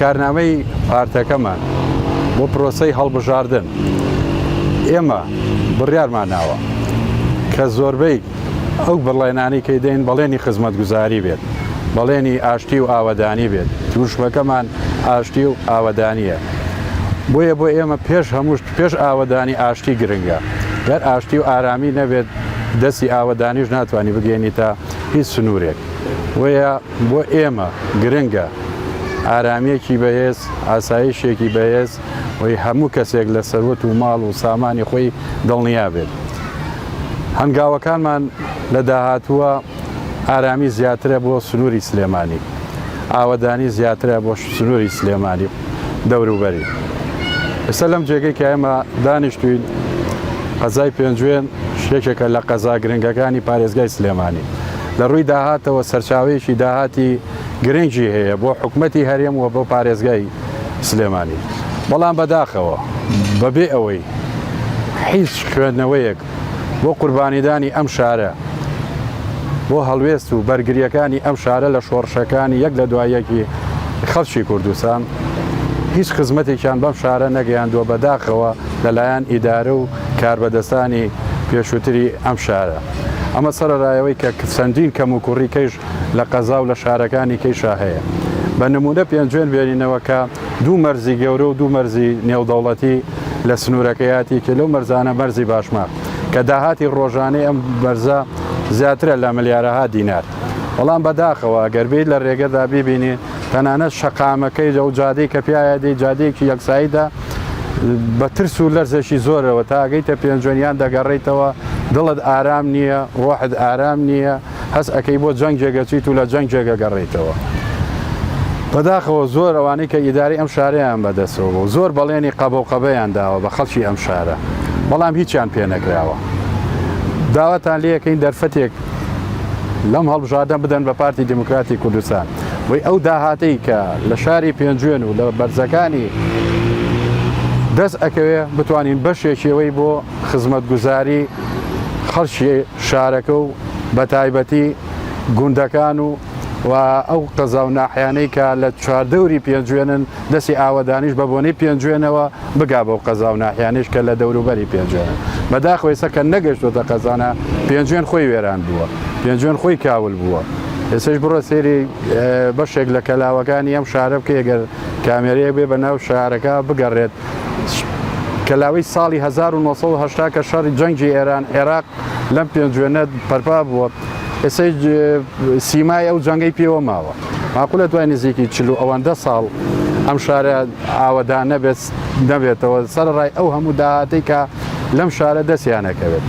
کارنامەی پارتەکەمان بۆ پرۆسەی هەڵبژاردن ئێمە بڕیارمان ناوە کە زۆربەی ئەو بەڵێنانەی کە دەین بەڵێنی خزمەتگوزاری بێت، بەڵێنی ئاشتی و ئاوەدانی بێت، دروشمەکەمان ئاشتی و ئاوەدانییە. بۆیە بۆ ئێمە پێش هەموو شت پێش ئاوەدانی ئاشتی گرنگە. گەر ئاشتی و ئارامی نەبێت دەستی ئاوەدانیش ناتوانی بگەینیتە هیچ سنوورێک. بۆیە بۆ ئێمە گرنگە ئارامییەکی بەهێز، ئاسایشێکی بەهێز و هەموو کەسێک لە سەروەت و ماڵ و سامانی خۆی دڵنیا بێت. هەنگاوەکانمان لە داهاتووە ئارامی زیاترە بۆ سنووری سلێمانی، ئاوەدانی زیاترە بۆ سنووری سلێمانی و دەوروبەری. ئێستا لەم جێگەی کە ئێمە دانیشتوین قەزای پێنجوێن یەکێکە لە قەزا گرنگەکانی پارێزگای سلێمانی. لە ڕووی داهاتەوە سەرچاوەیەکی داهاتی گرنگی هەیە بۆ حکومەتی هەرێم و بۆ پارێزگای سلێمانی. بەڵام بەداخەوە بەبێ ئەوەی هیچ خوێندنەوەیەک بۆ قوربانیدانی ئەم شارە، بۆ هەڵوێست و بەرگرییەکانی ئەم شارە لە شۆڕشەکانی یەک لە دوای یەکی خەڵکی کوردستان، هیچ خزمەتێکیان بەم شارە نەگەیاندووە بەداخەوە لەلایەن ئیدارە و کاربەدەستانی پێشووتری ئەم شارە. ئەمە سەرەرای ئەوەی کە چەندین کەموکوڕی کەیش لە قەزا و لە شارەکانی کەیشا هەیە. بە نموونە پێنجوێن بێنینەوە کە دوو مەرزی گەورە و دوو مەرزی نێودەوڵەتی لە سنوورەکەیاتی کە لەو مەرزانە مەرزی باشماخ کە داهاتی ڕۆژانەی ئەم مەرزە زیاترە لە ملیارەها دینار. بەڵام بەداخەوە ئەگەر بێیت لە رێگەدا بیبینی تەنانەت شەقامەکەی ئەو جادەی کە پیایا دێی جادەیەکی یەکساییدا بە ترس و لەرزێکی زۆرەوە تا ئەگەیتە پێنجوێن یان دەگەڕێیتەوە دڵت ئارام نییە، ڕۆحت ئارام نییە، هەست ئەکەی بۆ جەنگێک ئەچیت و لە جەنگێک ئەگەڕێیتەوە. بەداخەوە زۆر ئەوانەی کە ئیدارەی ئەم شارەیان بەدەستەوە بوو زۆر بەڵێنی قەبە و قەبەیان داوە بە خەڵکی ئەم شارە بەڵام هیچیان پێ نەکراوە. داواتان لێ ئەکەین دەرفەتێک لەم هەڵبژاردنە بدەن بە پارتی دیموکراتی کوردستان بۆی ئەو داهاتەی کە لە شاری پێنجوێن و لە بەرزەکانی دەست ئەکەوێ بتوانین بەشێکیەوەی بۆ خزمەتگوزاری خەڵکی شارەکە و بەتایبەتی گوندەکان و و ئەو قەزا و ناحیانەی کە لە چواردەوری پێنجوێنن دەستی ئاوەدانیش بە بۆنەی پێنجوێنەوە بگا بەو قەزا و ناحیانەیش کە لە دەوروبەری پێنجوێنن. بەداخەوە ئێستا کە نەگەشتۆتە قەزانە پێنجوێن خۆی وێران بووە. پێنجوێن خۆی کاول بووە. ئێستاش بڕۆ سەیری بەشێک لە کەلاوەکانی ئەم شارە بکەی گەر کامێرەیەک بێ بە ناو شارەکە بگەڕێت کەلاوەی ساڵی 1970 کە شەڕی جەنگی ئێران عێراق لەم پێنجوێنە پەرپا بووە ئێستا سیمای ئەو جەنگەی پێوە ماوە ماقولە دوای نزیکی چل و ئەوەندە ساڵ ئەم شارە ئاوەدان نەبێت نەبێتەوە سەرڕای ئەو هەموو داهاتەی کە لەم شارە دەستیانەکەوێت.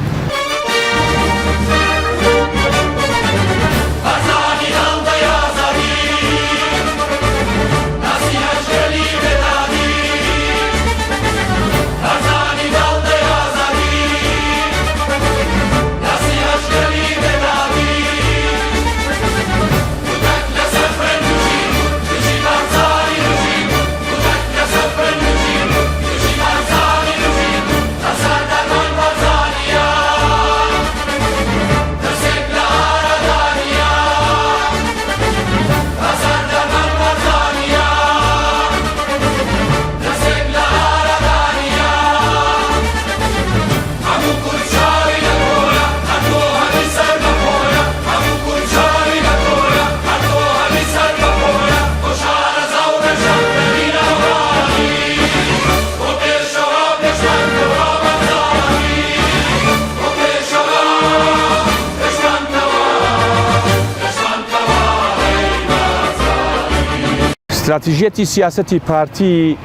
ستراتیژیەتی سیاسەتی پارتی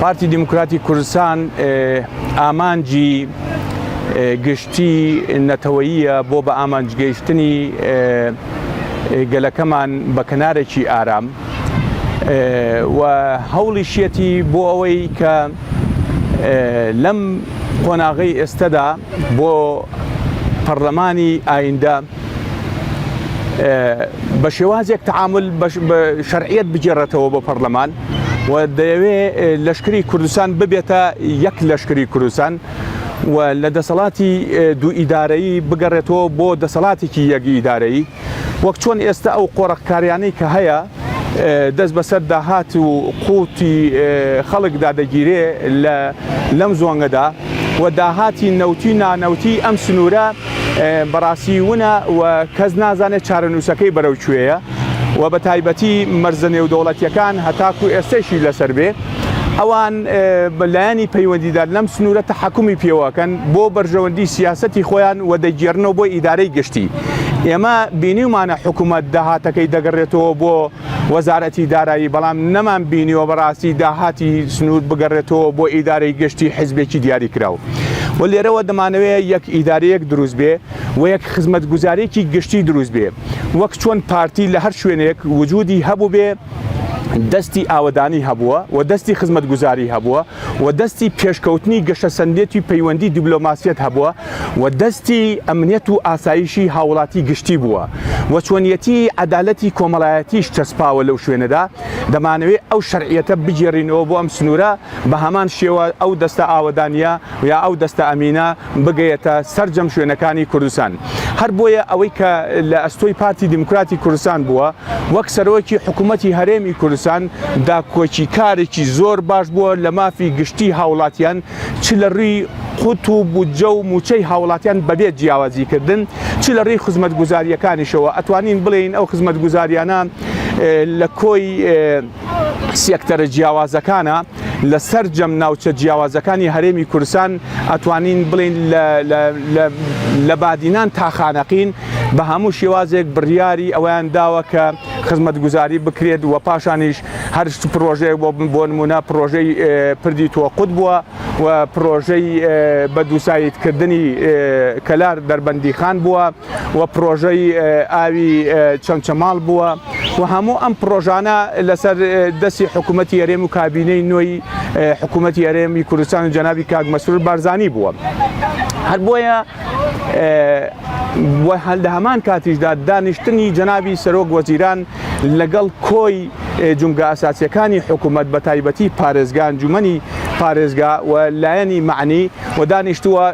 پارتی دیموکراتی کوردستان ئامانجی گشتی نەتەوەییە بۆ بە ئامانج گەیشتنی گەلەکەمان بە کەنارێکی ئارام و هەوڵیشیەتی بۆ ئەوەی کە لەم قۆناغەی ئێستەدا بۆ پەرلەمانی ئایندە بە شێوازێک تعامل بە شەرعیەت بگێڕێتەوە بۆ پەرلەمان و دەیەوێ لەشکری کوردستان ببێتە یەک لەشکری کوردستان و لە دەسەڵاتی دوو ئیدارەیی بگەڕێتەوە بۆ دەسەڵاتێکی یەک ئیدارەیی وەک چۆن ئێستا ئەو قۆرەخکاریانەی کە هەیە. دەست بەسەر داهات و قوتی خەڵکدا دەگیرێ لە لەم زۆنگەدا و داهاتی نەوتی و نانەوتی ئەم سنوورە بەڕاستی ونە و کەس نازانێت چارەنووسەکەی بەرەو کوێیە و بە تایبەتی مەرزە نێودەوڵەتیەکان هەتاکو ئێستەیشی لەسەر بێ ئەوان لایەنی پەیوەندیدار لەم سنوورە تەحەکومی پێوەکەن بۆ بەرژەوەندی سیاسەتی خۆیان و دەگێڕنەوە بۆ ئیدارەی گشتی. ئێمە بینیومانە حکوومەت داهاتەکەی دەگەڕێتەوە بۆ وەزارەتی دارایی، بەڵام نەمان بینیوە بەڕاستی داهاتی سنوور بگەڕێتەوە بۆ ئیدارەی گشتی حیزبێکی دیاریکراو. و لێرەوە دەمانەوێ یەک ئیدارەیەک دروست بێ و یەک خزمەتگوزارییەکی گشتی دروست بێ وەک چۆن پارتی لە هەر شوێنێک وجودی هەبووبێ دەستی ئاوەدانی هەبووە و دەستی خزمەتگوزاری هەبووە و دەستی پێشکەوتنی گەشەسەندێتی پەیوەندی دیبلۆماسیەت هەبووە و دەستی ئەمنیەت و ئاسایشی هاوڵاتی گشتی بووە و چۆنیەتی عەدالەتی کۆمەڵایەتیش چەسپاوە لەو شوێنەدا، دەمانەوێت ئەو شەرعیەتە بگێڕینەوە بۆ ئەم سنوورە بە هەمان شێوە ئەو دەستە ئاوەدانیە یا ئەو دەستە ئەمینە بگەیەتە سەرجەم شوێنەکانی کوردستان. هەر بۆیە ئەوەی کە لە ئەستۆی پارتی دیموکراتی کوردستان بووە وەک سەرۆکی حکوومەتی هەرێمی کوردستان داکۆکیکارێکی زۆر باش بووە لە مافی گشتی هاوڵاتیان چ لە ڕووی قوت و بودجە و مووچەی هاوڵاتیان بەبێ جیاوازی کردن چ لە ڕێی خزمەتگوزارییەکانیشەوە ئەتوانین بڵێین ئەو خزمەتگوزاریانە لە کۆی سێکتەرە جیاوازەکانە لە سەرجەم ناوچە جیاوازەکانی هەرێمی کوردستان ئەتوانین بڵێین لە بادینان تا خانەقین بە هەموو شێوازێک بڕیاری ئەوەیان داوە کە خزمەتگوزاری بکرێت و پاشانیش هەر پرۆژەیەک بۆ بۆ نمونە پرۆژەی پردی تۆقوت بووە و پرۆژەی بە دووسایتکردنی کەلار دەربەندیخان بووە و پرۆژەی ئاوی چەمچەماڵ بووە و هەموو ئەم پرۆژانە لەسەر دەستی حکوومەتی هەرێم و کابینەی نوێی حکوومەتی هەرێمی کوردستان و جەنابی کاک مەسرور بارزانی بووە. هەر بۆیە لە هەمان کاتیشدا دانیشتنی جەنابی سەرۆک وەزیران لەگەڵ کۆی جومگە ئەساسیەکانی حکوومەت بە تایبەتی پارێزگا ئەنجومەنی پارێزگا و لایەنی مەعنی و دانیشتووە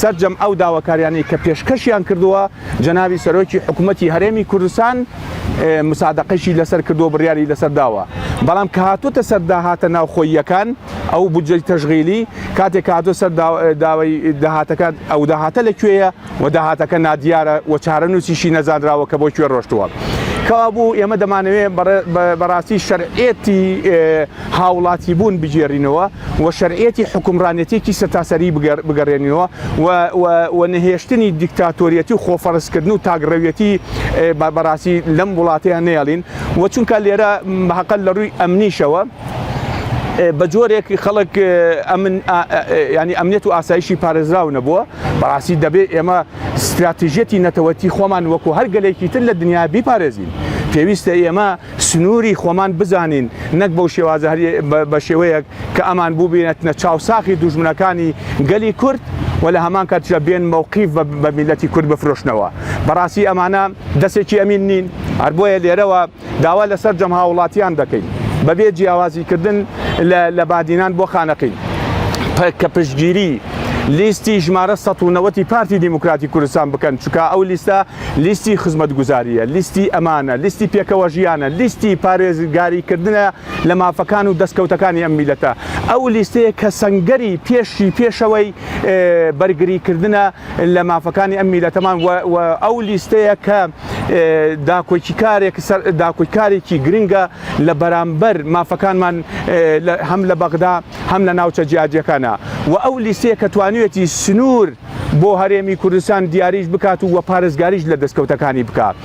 سەرجەم ئەو داواکاریانەی کە پێشکەشیان کردووە جەنابی سەرۆکی حکوومەتی هەرێمی کوردستان مسادەقەشی لەسەر کردووە بڕیاری لەسەر داوە بەڵام کە هاتووتە سەر داهاتە ناوخۆییەکان ئەو بودجەی تەشغیلی کاتێک کە هاتووە سەر داوای داهاتەکە ئەو داهاتە لە کوێیە و داهاتەکە نادیارە و چارەنووسیشی نەزانراوە کە بۆ کوێ ڕۆشتووە. کەوابوو ئێمە دەمانەوێت بەڕاستی شەرعیەتی هاوڵاتی بوون بگێڕینەوە و شەرعیەتی حوکمڕانێتیەکی سەرتاسەری بگەڕێنینەوە و نەهێشتنی دیکتاتۆریەتی و خۆفەرزکردن و تاکڕەویەتی بەڕاستی لەم وڵاتەیان نەیەڵین و چونکە لێرە هەقە لە ڕووی ئەمنیشەوە بە جۆرێک خەڵک ئەمن ینی ئەمنیەت و ئاسایشی پارێزراو نەبووە بەڕاستی دەبێ ئێمە ستراتیژیەتی نەتەوەتی خۆمان وەکو هەر گەلێکی تر لە دنیا بیپارێزین پێویستە ئێمە سنووری خۆمان بزانین نەک بەو شێوازە هەر بە شێوەیەک کە ئەمان بووبینەتنە چاوساخی دوژمنەکانی گەلی کورد و لە هەمان کاتیشا بێن مەوقیف بە میلەتی کورد بفرۆشنەوە بەڕاستی ئەمانە دەسێکی ئەمین نین هەر بۆیە لێرەوە داوا لە سەرجەم هاوڵاتیان دەکەین بەبێ جیاوازیکردن لە بادینان بۆ خانەقین کە پشتگیری لیستی ژمارە 190 پارتی دیموکراتی کوردستان بکەن چونکە ئەو لیستە لیستی خزمەتگوزاریە لیستی ئەمانە لیستی پێکەوە ژیانە لیستی پارێزگاریکردنە لە مافەکان و دەستکەوتەکانی ئەم میلەتە ئەو لیستەیە کە سەنگەری پێشی پێشەوەی بەرگریکردنە لە مافەکانی ئەم میلەتەمان و ئەو لیستەیە کە داکۆکیکارێک داکۆکارێکی گرنگە لە بەرامبەر مافەکانمان هەم لە بەغدا هەم لە ناوچە جیاجیەکانە و ئەو لیستەیە کە توانیوێتی سنوور بۆ هەرێمی کوردستان دیاریش بکات و وە پارێزگاریش لە دەستکەوتەکانی بکات.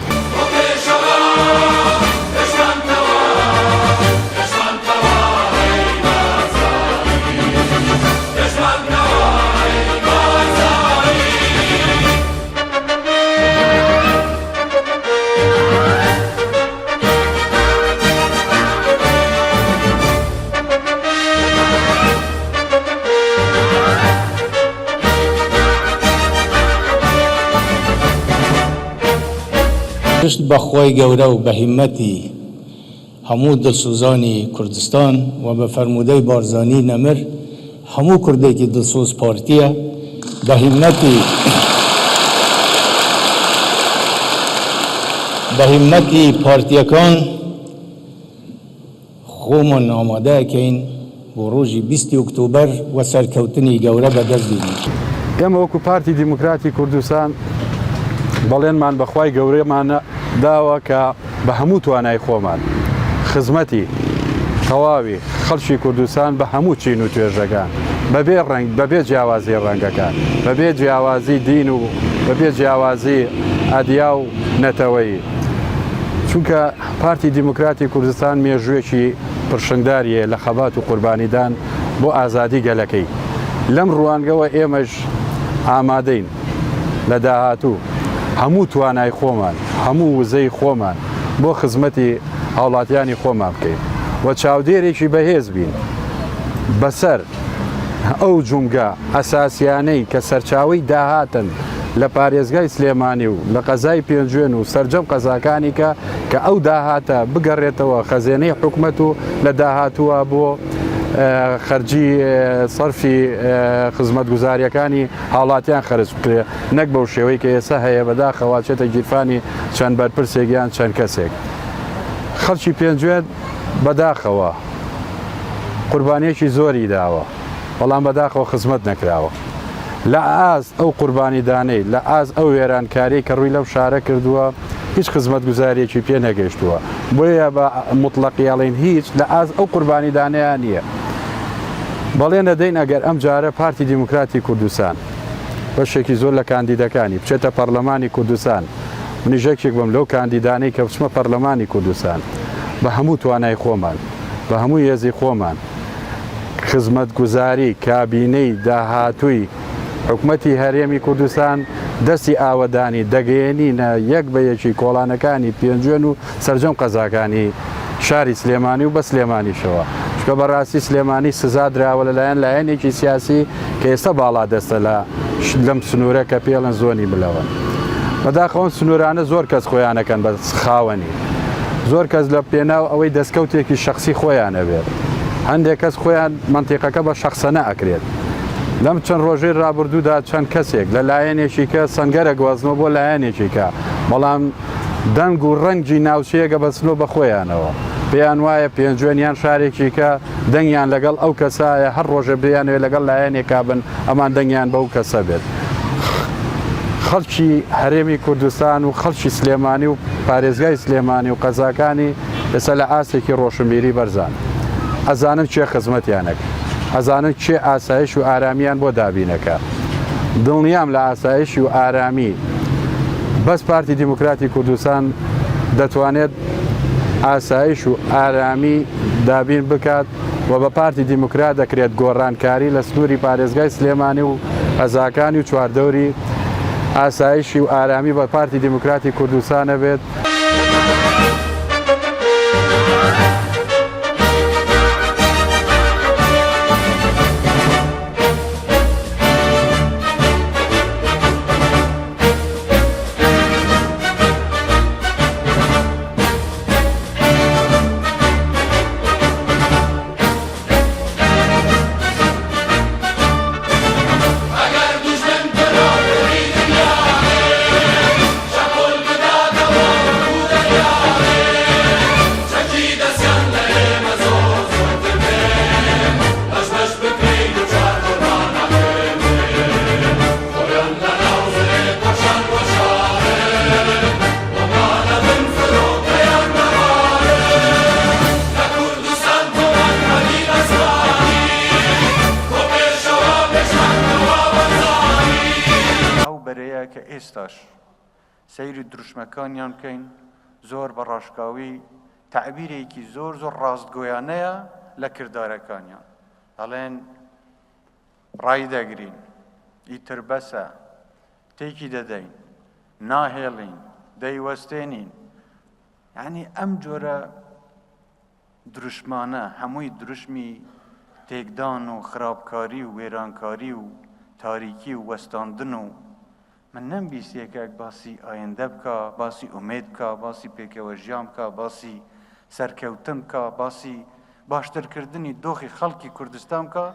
پشت بە خوای گەورە و بە هیممەتی هەموو دڵسۆزانی کوردستان و بە فەرموودەی بارزانی نەمر هەموو کوردێکی دڵسۆز پارتییە، بە هیممەتی بە هیممەتی پارتییەکان. خۆمان ئامادە ئەکەین بۆ ڕۆژی بیستی ئۆکتۆبەر و سەرکەوتنی گەورە بەدەست دێنین. ئێمە وەکو پارتی دیموکراتی کوردستان بەڵێنمان بە خوای گەورەمان داوە کە بە هەموو توانای خۆمان خزمەتی تەواوی خەڵکی کوردستان بە هەموو چین و توێژەکان بەبێ ڕەنگ بەبێ جیاوازی ڕەنگەکان بەبێ جیاوازی دین و بەبێ جیاوازی ئەدیا و نەتەوەیی چونکە پارتی دیموکراتی کوردستان مێژوویەکی پرشنگداری هەیە لە خەبات و قوربانیدان بۆ ئازادی گەلەکەی. لەم ڕوانگەوە ئێمەش ئامادەین لە داهاتوو هەموو توانای خۆمان، هەموو وزەی خۆمان بۆ خزمەتی هاوڵاتیانی خۆمان بکەین و چاودێرێکی بەهێز بین بەسەر ئەو جومگە ئەساسیانەی کە سەرچاوەی داهاتن لە پارێزگای سلێمانی و لە قەزای پێنجوێن و سەرجەم قەزاکانی کە کە ئەو داهاتە بگەڕێتەوە خەزێنەی حکومەت و لە داهاتووە بۆ خەرجی سەرفی خزمەتگوزاریەکانی هاوڵاتیان خەرج بکرێ نەک بەو شێوەی کە ئێستا هەیە بەداخەوە چێتە گیرفانی چەند بەرپرسێک یان چەند کەسێک خەڵکی پێنجوێن بەداخەوە قوربانیەکی زۆری داوە بەڵام بەداخەوە خزمەت نەکراوە لە ئاست ئەو قوربانیدانەی لە ئاست ئەو وێرانکاریەی کە ڕووی لەم شارە کردووە هیچ خزمەتگوزاریەکی پێ نەگەیشتووە بۆیە بە موتڵەقی ئەڵێین هیچ لە ئاست ئەو قوربانیدانەیا نییە بەڵێن دەدەین ئەگەر ئەم جارە پارتی دیموکراتی کوردستان بەشێکی زۆر لە کاندیدەکانی بچێتە پەرلەمانی کوردستان منیش یەکێک بم لەو کاندیدانەی کە بچمە پەرلەمانی کوردستان بە هەموو توانای خۆمان بە هەموو هێزی خۆمان خزمەتگوزاری کابینەی داهاتووی حکومەتی هەرێمی کوردستان دەستی ئاوەدانی دەگەیەنینە یەک بە یەکی کۆڵانەکانی پێنجوێن و سەرجەم قەزاکانی شاری سلێمانی و بە سلێمانیشەوە چونکە بەڕاستی سلێمانی سزا دراوە لەلایەن لایەنێکی سیاسی کە ئێستا باڵادەستە لە لەم سنوورە کە پێڵێن زۆنی ملەوەن. بەداخەوە ئەم سنوورانە زۆر کەس خۆیانەکەن بە خاوەنی. زۆر کەس لە پێناو ئەوەی دەستکەوتێکی شەخسی خۆیان هەبێت. هەندێک کەس خۆیان مەنتیقەکە بە شەخسەنە ئەکرێت. لەم چەند ڕۆژەی ڕابردوودا چەند کەسێک لە لایەنێکی کە سەنگەر ئەگوازنەوە بۆ لایەنێکی کە، بەڵام دەنگ و ڕەنگی ناوچەیەک ئەبەستنەوە بە خۆیانەوە. پێیان وایە پێنجوێن یان شارێکی کە دەنگیان لەگەڵ ئەو کەسایە هەر ڕۆژێ بیانەوێت لەگەڵ لایەنێکا بن ئەمان دەنگیان بەو کەسە بێت. خەڵکی هەرێمی کوردستان و خەڵکی سلێمانی و پارێزگای سلێمانی و قەزاکانی ئێستا لە ئاستێکی ڕۆشنبیری بەرزان. ئەزانن کێ خزمەتیانەکە. ئەزانن کێ ئاسایش و ئارامیان بۆ دابینەکا. دڵنیام لە ئاسایشی و ئارامی بەس پارتی دیموکراتی کوردستان دەتوانێت ئاسایش و ئارامی دابین بکات و بە پارتی دیموکرات دەکرێت گۆڕانکاری لە سنووری پارێزگای سلێمانی و قەزاکانی و چواردەوری ئاسایشی و ئارامی بە پارتی دیموکراتی کوردستانە بێت. ئەو بەرەیە کە ئێستاش سەیری دروشمەکانیان بکەین زۆر بە ڕاشکاوی تەعبیرێکی زۆر زۆر ڕاستگۆیانەیە لە کردارەکانیان ئەڵێن ڕایدەگرین ئیتر بەسە تێکی دەدەین ناهێڵین دەیوەستێنین یعنی ئەم جۆرە دروشمانە هەمووی دروشمی تێکدان و خراپکاری و وێرانکاری و تاریکی و وەستاندن و من نەمبیست یەکێک باسی ئایندە بکا، باسی ئومێد بکا، باسی پێکەوە ژیان بکا، باسی سەرکەوتن بکا، باسی باشترکردنی دۆخی خەڵکی کوردستان بکا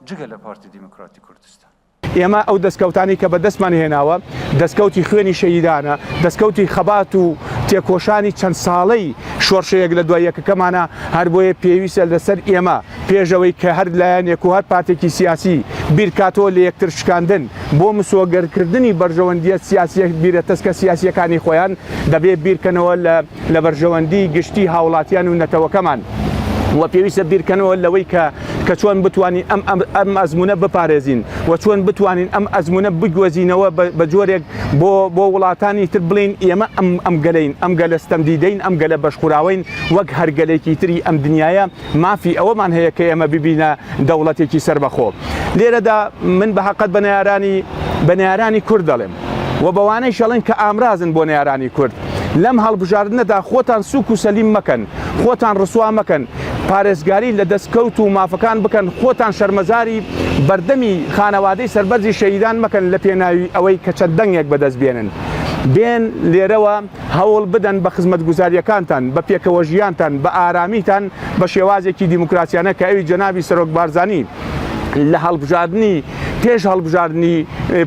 جگە لە پارتی دیموکراتی کوردستان. ئێمە ئەو دەستکەوتانەی کە بەدەستمان هێناوە دەستکەوتی خوێنی شەهیدانە، دەستکەوتی خەبات و تێکۆشانی چەند ساڵەی شۆڕشە یەک لە دوای یەکەکەمانە، هەربۆیە پێویستە لەسەر ئێمە پێش ئەوەی کە هەر لایەنێک و هەر پارتێکی سیاسی بیرکاتەوە لە یەکتر شکاندن بۆ مسۆگەرکردنی بەرژەوەندییە سیاسییە بیرە تەسکە سیاسییەکانی خۆیان، دەبێ بیرکەنەوە لە لە بەرژەوەندی گشتی هاوڵاتیان و نەتەوەکەمان و پێویستە بیرکەنەوە لەوەی کە کە چۆن بتوانین ئەم ئەم ئەزموونە بپارێزین و چۆن بتوانین ئەم ئەزموونە بگوێزینەوە بە جۆرێک بۆ بۆ وڵاتانی تر بڵێین ئێمە ئەم ئەم گەلەین، ئەم گەلە ستەمدیدەین، ئەم گەلە بەشخوراوەین، وەک هەر گەلێکی تری ئەم دنیایە مافی ئەوەمان هەیە کە ئێمە ببینە دەوڵەتێکی سەربەخۆ. لێرەدا من بە هەقەت بە نەیارانی بە نەیارانی کورد دەڵێم و بەوانەیش ئەڵێن کە ئامرازن بۆ نەیارانی کورد، لەم هەڵبژاردنەدا خۆتان سوک و سەلیم مەکەن، خۆتان ڕسوا مەکەن، پارێزگاری لە دەستکەوت و مافەکان بکەن، خۆتان شەرمەزاری بەردەمی خانەوادەی سەربەرزی شەهیدان مەکەن لە پێناوی ئەوەی کە چەند دەنگێک بەدەست بێنن. بێن لێرەوە هەوڵ بدەن بە خزمەتگوزارییەکانتان، بە پێکەوەژیانتان، بە ئارامیتان، بە شێوازێکی دیموکراسیانە کە ئەوی جەنابی سەرۆک بارزانی لە هەڵبژاردنی پێش هەڵبژاردنی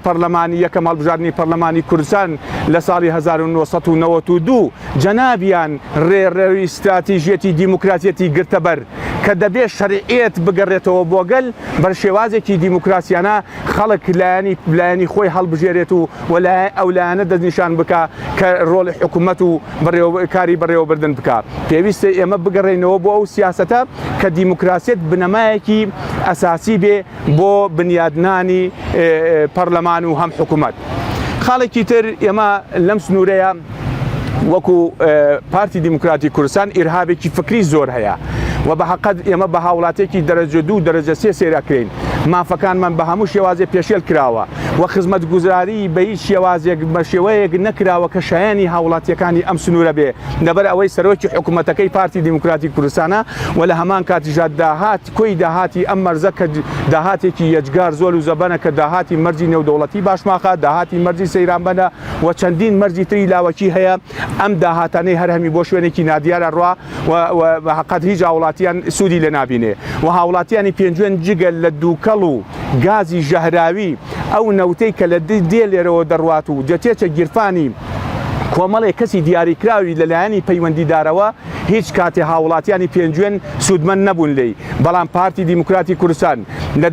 پەرلەمانی یەکەم هەڵبژاردنی پەرلەمانی کوردستان لە ساڵی 1992 جەنابیان ڕێڕەوی ستراتیژیەتی دیموکراتیەتی گرتەبەر کە دەبێ شەرعیەت بگەڕێتەوە بۆ گەل بە شێوازێکی دیموکراسیانە خەڵک لایەنی لایەنی خۆی هەڵبژێرێت و و ئەو لایەنە دەستنیشان بکا کە ڕۆڵی حکوومەت و کاری بەڕێوەبردن بکا. پێویستە ئێمە بگەڕێینەوە بۆ ئەو سیاسەتە کە دیموکراسیەت بنەمایەکی ئەساسی بێ بۆ بنیادنانی پەرلەمان و هەم حکوومەت. خاڵێکی تر ئێمە لەم سنوورەیە وەکو پارتی دیموکراتی کوردستان ئیرهابێکی فکری زۆر هەیە و بە حەقەت ئێمە بە هاوڵاتێکی دەرەجە دوو دەرەجە سێ سەیرەکرێین مافەکانمان بە هەموو شێوازێ پێشێل کراوە و خزمەتگوزاری بە هیچ شێوازێک بە شێوەیەک نەکراوە کە شایانی هاوڵاتیەکانی ئەم سنوورە بێ لەبەر ئەوەی سەرۆکی حکوومەتەکەی پارتی دیموکراتی کوردستانە و لە هەمان کاتیشدا داهات کۆی داهاتی ئەم مەرزە کە داهاتێکی یەجگار زۆر و زەبەنە کە داهاتی مەرزی نێودەوڵەتی باشماخە، داهاتی مەرزی سەیرانبەنە و چەندین مەرزی تری لاوەکی هەیە، ئەم داهاتانەی هەرهەمی بۆ شوێنێکی نادیار ئەڕوا و و بە هیچ هاوڵاتیان سوودی لێ نابینێ و هاوڵاتیانی پێنجوێن جگە لە دووکەڵ و گازی ژەهراوی ئەو نەوتەی کە لە دێ لێرەوە دەڕوات و دەچێتە گیرفانی کۆمەڵێک کەسی دیاریکراوی لە لایەنی پەیوەندیدارەوە هیچ کاتێ هاوڵاتیانی پێنجوێن سوودمەند نەبوون لێی، بەڵام پارتی دیموکراتی کوردستان لە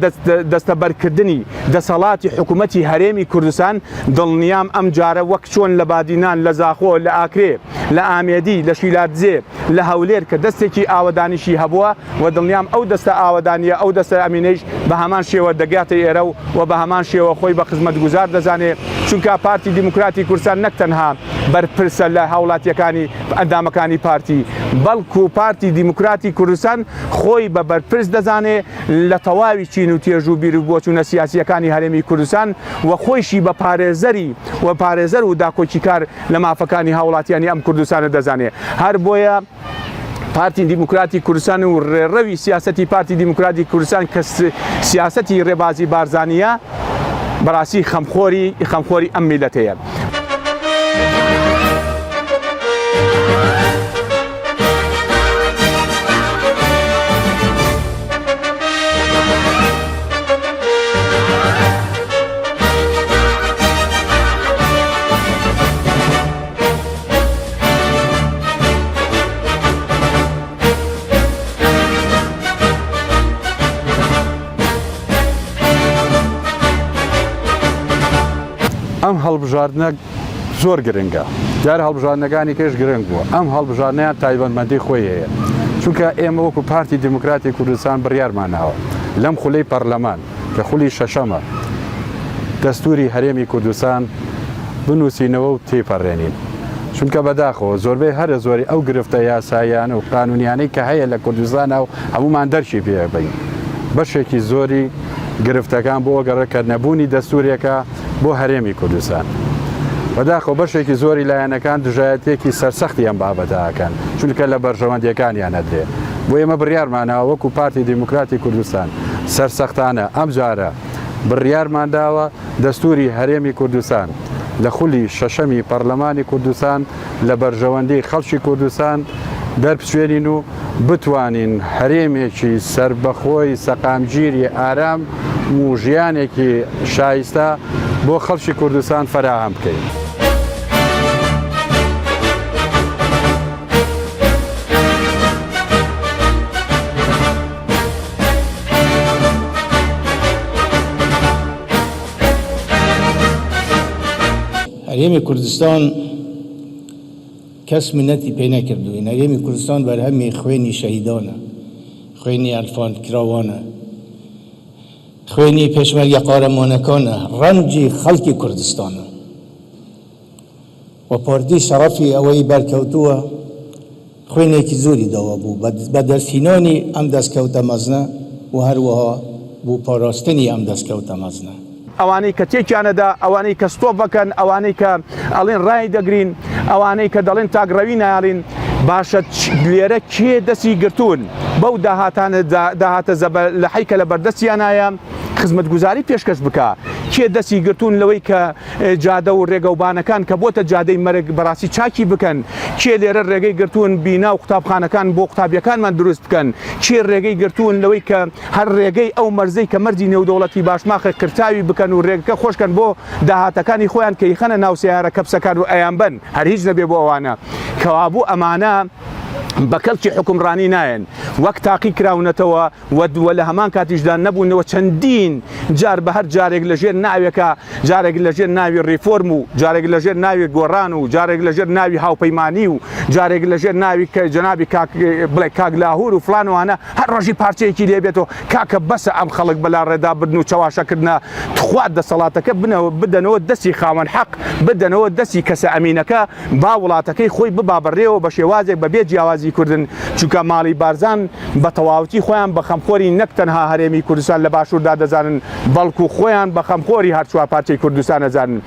دەستەبەرکردنی دەسەڵاتی حکومەتی هەرێمی کوردستان دڵنیام ئەمجارە وەک چۆن لە بادینان، لە زاخۆ، لە ئاکرێ، لە ئامێدی، لە شیلادزێ، لە هەولێر کە دەستێکی ئاوەدانیشی هەبووە و دڵنیام ئەو دەستە ئاوەدانییە ئەو دەستە ئەمینەیش بە هەمان شێوە دەگاتە ئێرە و و بە هەمان شێوە خۆی بە خزمەتگوزار دەزانێ چونکە پارتی دیموکراتی کوردستان نەک تەنها بەرپرسە لە هاوڵاتییەکانی ئەندامەکانی پارتی، بەڵکو پارتی دیموکراتی کوردستان خۆی بە بەرپرس دەزانێ لە تەواوی چین و توێژ و بیروبۆچوونە سیاسییەکانی هەرێمی کوردستان و خۆیشی بە پارێزەری و پارێزەر و داکۆکیکار لە مافەکانی هاوڵاتیانی ئەم کوردستانە دەزانێ. هەر بۆیە پارتی دیموکراتی کوردستان و ڕێڕەوی سیاسەتی پارتی دیموکراتی کوردستان کە سیاسەتی ڕێبازی بارزانییە، بەڕاستی خەمخۆری خەمخۆری ئەم میللەتەیە. ئەم هەڵبژاردنە زۆر گرنگە دیارە هەڵبژاردنەکانی کەش گرنگ بووە ئەم هەڵبژاردنیان تایبەتمەندی خۆی هەیە چونکە ئێمە وەکو پارتی دیموکراتی کوردستان بڕیارماناوە لەم خولەی پەرلەمان کە خولی شەشەمە دەستوری هەرێمی کوردستان بنووسینەوە و تێیپەڕێنین چونکە بەداخەوە زۆربەی هەرە زۆری ئەو گرفتە یاساییانە و قانونیانەی کە هەیە لە کوردستانە و هەمومان دەرکی پێبین بەشێکی زۆری گرفتەکان بۆ گەڕێ کە نەبوونی دەستورێکە بۆ هەرێمی کوردستان. بەداخەوە بەشێکی زۆری لایەنەکان دژایەتیەکی سەرسەختی ئەم بابەتە ئەکەن چونکە لە بەرژەوەندیەکانیان ئەدرێ. بۆ ئێمە بڕیارماناوە وەکو پارتی دیموکراتی کوردستان سەرسەختانە ئەمجارە بڕیارمان داوە دەستوری هەرێمی کوردستان لە خولی شەشەمی پەڕلەمانی کوردستان لە بەرژەوەندی خەڵکی کوردستان دەربچوێنین و بتوانین هەرێمێکی سەربەخۆی سەقامگیری ئارام و ژیانێکی شایستە بۆ خەڵکی کوردستان فەراهەم بکەین. هەرێمی کوردستان کەس منەتی پێ نەکردووین، هەرێمی کوردستان بەرهەمی خوێنی شەهیدانە، خوێنی ئەنفالکراوانە، خوێنی پێشمەرگە قارەمانەکانە، ڕەنجی خەڵکی کوردستانە و پارتی شەڕەفی ئەوەی بەرکەوتووە خوێنێکی زۆری داوە بۆ بەدەستهینانی ئەم دەستکەوتە مەزنە و هەروەها بۆ پاراستنی ئەم دەستکەوتە مەزنە. ئەوانەی کە تێکیانەدا، ئەوانەی کە ستۆپ ئەکەن، ئەوانەی کە ئەڵێن ڕای دەگرین، ئەوانەی کە دەڵێن تاکڕەوی نایەڵین، باشە لێرە کێ دەستی گرتوون بەو داهاتانە داهاتە زەبەلەحەی کە لە بەردەستیانایە خزمەتگوزاری پێشکەش بکا؟ کێ دەستی گرتوون لەوەی کە جادە و ڕێگەوبانەکان کە بۆتە جادەی مەرگ بەڕاستی چاکی بکەن؟ کێ لێرە ڕێگەی گرتوون بینا و قوتابخانەکان بۆ قوتابیەکانمان دروست بکەن؟ کێ ڕێگەی گرتوون لەوەی کە هەر ڕێگەی ئەو مەرزەی کە مەرزی نێودەوڵەتی باشماخە قرتاوی بکەن و ڕێگەکە خۆشکەن بۆ داهاتەکانی خۆیان کە ئیخەنە ناو سەیارە کەپسەکان و ئەیانبەن هەر هیچ نەبێ بۆ ئەوانە کەوابوو ئەمانە بە کەڵکی حوکمڕانی نایەن وەک تاقی کراونەتەوە و و لە هەمان کاتیشدا نەبوونەوە چەندین جار بە هەر جارێک لە ژێر ناوێکا جارێک لە ژێر ناوی ڕیفۆرم و جارێک لە ژێر ناوی گۆڕان و جارێک لە ژێر ناوی هاوپەیمانی و جارێک لە ژێر ناوی کە جەنابی کاک بڵێ کاک لاهور و فلان وانە هەر ڕۆژی پارچەیەکی لێ بێتەوە کاکە بەسە ئەم خەڵک بەلا ڕێدا بردن و چەواشەکردنە تخوا دەسەڵاتەکە بنەوە بدەنەوە دەستی خاوەن حەق بدەنەوە دەستی کەسە ئەمینەکە با وڵاتەکەی خۆی ببا بەڕێوە بە شێوازێک بە بێ جیاوازی کوردن چونکە ماڵی بارزان بە تەواوەتی خۆیان بە خەمخۆری نەک تەنها هەرێمی کوردستان لە باشووردا دەزانن بەڵکو خۆیان بە خەمخۆری هەر چوارپارچەی کوردستان ئەزانن.